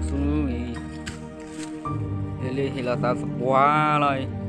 ဆူအံၤ, လၢလၢဟ့ၣ်လီၤသးသပှၢ်လီၤအံၤ.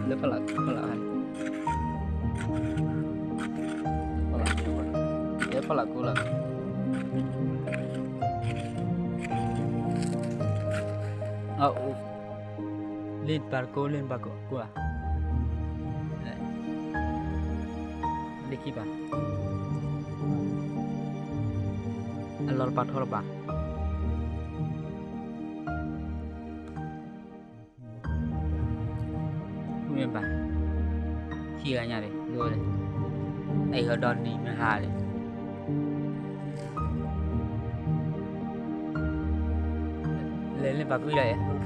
လၢဖီလာ်, ဖီလာ်, လၢဖီလာ်ကိးလီၤ. အအိၣ်, လၢပၢ်တကိး လၢပၢ်ကိးဧါ, လၢခံပၢ်, အလီၤတပာ်ထီတပာ်. မ့ၢ်ဘၣ်, ခံဂၤညါန့ၣ် ဒိၣ်ဝဲ, အအံၤဟီဒီနံၤမ့ၢ်ဟါန့ၣ်, လဲၤလၢပၢ်ကွံလီၤ,